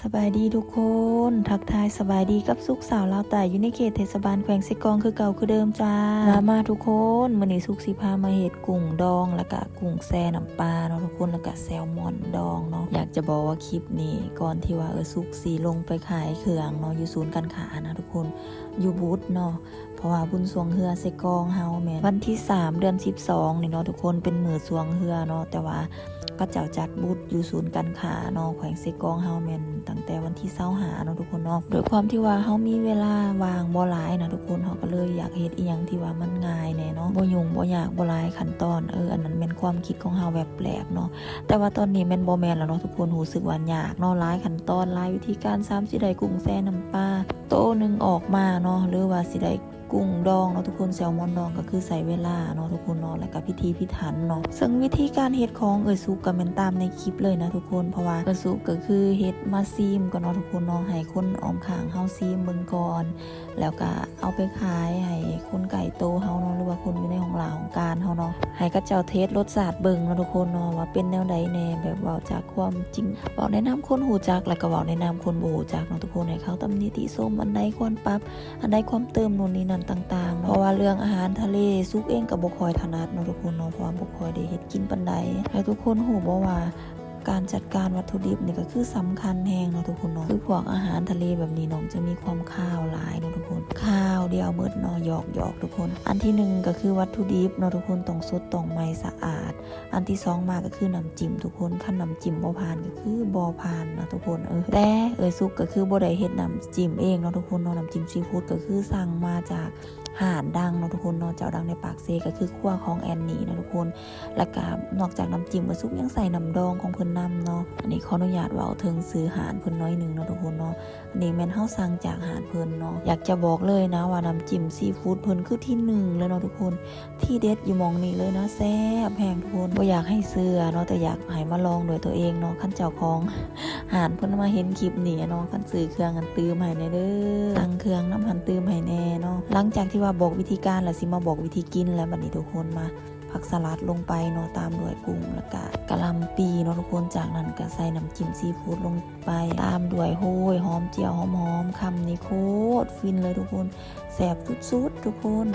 ສະບາຍດີທຸກຄົນ ທັກທາຍສະບາຍດີກັບສຸກສາວລາວໃຕ້ ຢູ່ໃນເຂດເທດສະບານແຂວງເຊກອງຄືເກົ່າຄືເດີມຈ້າ. ມາໆ ທຸກຄົນ ມື້ນີ້ສຸກຊິພາມາເຮັດກຸ້ງດອງ ແລ້ວກະກຸ້ງແຊ່ນ້ຳປາເນາະທຸກຄົນ ແລ້ວກະແຊວມອນດອງເນາະ. ຢາກຈະບອກວ່າຄລິບນີ້ ກ່ອນທີ່ວ່າເອື້ອຍສຸກຊິລົງໄປຂາຍເຄື່ອງເນາະ ຢູ່ສູນການຄ້ານະທຸກຄົນ ຢູ່ບຸດເນາະ ເພາະວ່າບຸນຊ່ວງເຮືອເຊກອງເຮົາແມ່ນວັນທີສາມ ເດືອນສິບສອງນີ້ເນາະທຸກຄົນ ເປັນມື້ຊ່ວງເຮືອເນາະ ແຕ່ວ່າ ເຂົາເຈົ້າຈັດບຸດຢູ່ສູນການຄ້າເນາະ ແຂວງເຊກອງເຮົາແມ່ນຕັ້ງແຕ່ວັນທີຊາວຫ້າເນາະທຸກຄົນເນາະ. ດ້ວຍຄວາມທີ່ວ່າເຮົາມີເວລາວ່າງບໍ່ຫຼາຍນະທຸກຄົນ ເຮົາກໍເລີຍຢາກເຮັດອີ່ຫຍັງທີ່ວ່າມັນງ່າຍແດ່ເນາະ ບໍ່ຫຍຸ້ງບໍ່ຍາກ ບໍ່ຫຼາຍຂັ້ນຕອນ. ເອີ ອັນນັ້ນແມ່ນຄວາມຄິດຂອງເຮົາແບບແປກເນາະ ແຕ່ວ່າຕອນນີ້ແມ່ນບໍ່ແມ່ນແລ້ວເນາະທຸກຄົນ ຮູ້ສຶກວ່າຍາກເນາະ ຫຼາຍຂັ້ນຕອນ ຫຼາຍວິທີການ ສ່ຳຊິໄດ້ກຸ້ງແຊ່ນ້ຳປາໂຕໜຶ່ງອອກມາເນາະ ຫຼືວ່າຊິໄດ້ ກຸ້ງດອງເນາະທຸກຄົນ ແຊວມອນດອງ ກໍຄືໃຊ້ເວລາເນາະທຸກຄົນເນາະ ແລ້ວກໍພິຖີພິຖັນເນາະ. ເຊິ່ງວິທີການເຮັດຂອງເອື້ອຍສຸກກໍແມ່ນຕາມໃນຄລິບເລີຍນະທຸກຄົນ ເພາະວ່າເອື້ອຍສຸກກໍຄືເຮັດມາຊີມກ່ອນເນາະທຸກຄົນເນາະ ໃຫ້ຄົນອ້ອມຂ້າງເຮົາຊີມເບິ່ງກ່ອນ ແລ້ວກໍເອົາໄປຂາຍໃຫ້ຄົນໃກ້ໂຕເຮົາເນາະ ຫຼືວ່າຄົນຢູ່ໃນຫ້ອງລາຫ້ອງການເຮົາເນາະ ໃຫ້ເຂົາເຈົ້າເທສລົດຊາດເບິ່ງເນາະທຸກຄົນເນາະ ວ່າເປັນແນວໃດແດ່ ແບບເວົ້າຈາກຄວາມຈິງ ເວົ້າໃນນາມຄົນຮູ້ຈັກ ແລ້ວກໍເວົ້າໃນນາມຄົນບໍ່ຮູ້ຈັກເນາະທຸກຄົນ ໃຫ້ເຂົາຕຳໜິຕິຊົມ ອັນໃດຄວນປັບ ອັນໃດຄວາມເຕີມໂນ່ນນີ້ນັ້ນຕ່າງໆເນາະ. ເພາະວ່າເລື່ອງອາຫານທະເລ ສຸກເອງກໍບໍ່ຄ່ອຍຖະໜັດເນາະທຸກຄົນເນາະ ເພາະວ່າບໍ່ຄ່ອຍໄດ້ເຮັດກິນປານໃດ. ແລ້ວທຸກຄົນຮູ້ບໍ່ວ່າ ການຈັດການວັດຖຸດິບນີ້ກໍຄືສຳຄັນແຮງເນາະທຸກຄົນເນາະ ຄືພວກອາຫານທະເລແບບນີ້ນ້ອງຈະມີຄວາມຄາວຫຼາຍເນາະທຸກຄົນ ຄາວດຽວໝົດເນາະ ຫຍອກໆ ທຸກຄົນ. ອັນທີໜຶ່ງກໍຄືວັດຖຸດິບເນາະທຸກຄົນ ຕ້ອງສົດ ຕ້ອງໃໝ່ ສະອາດ. ອັນທີສອງມາກໍຄືນ້ຳຈິ້ມທຸກຄົນ ຄັນນ້ຳຈິ້ມບໍ່ຜ່ານກໍຄືບໍ່ຜ່ານນະທຸກຄົນ. ເອີ ແຕ່ເອື້ອຍສຸກກໍຄືບໍ່ໄດ້ເຮັດນ້ຳຈິ້ມເອງເນາະທຸກຄົນເນາະ ນ້ຳຈິ້ມຊີຟູດກໍຄືສັ່ງມາຈາກຮ້ານດັງເນາະທຸກຄົນເນາະ ເຈົ້າດັງໃນປາກເຊ ກໍຄືຄົວຂອງແອນນີເນາະທຸກຄົນ. ແລ້ວກໍນອກຈາກນ້ຳຈິ້ມ ເອື້ອຍສຸກຍັງໃສ່ນ້ຳດອງຂອງເພິ່ນນຳເນາະ. ອັນນີ້ຂໍອະນຸຍາດເວົ້າເຖິງຊື່ຮ້ານເພິ່ນໜ້ອຍໜຶ່ງເນາະທຸກຄົນເນາະ ອັນນີ້ແມ່ນເຮົາສັ່ງຈາກຮ້ານເພິ່ນເນາະ. ຢາກຈະບອກເລີຍນະວ່ານ້ຳຈິ້ມຊີຟູດເພິ່ນຄືທີໜຶ່ງເລີຍເນາະທຸກຄົນ ທີເດັດຢູ່ໝ່ອງນີ້ເລີຍນະ ແຊບແຮງທຸກຄົນ. ບໍ່ຢາກໃຫ້ເຊື່ອເນາະ ແຕ່ຢາກໃຫ້ມາລອງດ້ວຍຕົວເອງເນາະ ຄັນເຈົ້າຂອງຮ້ານເພິ່ນມາເຫັນຄລິບນີ້ເນາະ ຄັນຊື້ເຄື່ອງຫັ້ນຕື່ມໃຫ້ແດ່ເດີ ສັ່ງເຄື່ອງນຳຫັ້ນຕື່ມໃຫ້ແດ່ເນາະ. ຫຼັງຈາກທີ່ວ່າບອກວິທີການແລ້ວ ຊິມາບອກວິທີກິນແລ້ວ ບັດນີ້ທຸກຄົນ ມາຜັກສະຫຼັດລົງໄປເນາະ ຕາມດ້ວຍກຸ້ງ ແລ້ວກະກະຫຼ່ຳປີເນາະທຸກຄົນ. ຈາກນັ້ນກະໃສ່ນ້ຳຈິ້ມຊີຟູດລົງ ໄປ ຕາມດ້ວຍ ໂອ້ຍ ຫອມຈ້ຽວຫອມໆ ຄຳນີ້ໂຄດຟິນເລີຍທຸກຄົນ ແຊບສຸດໆ ທຸກຄົນ.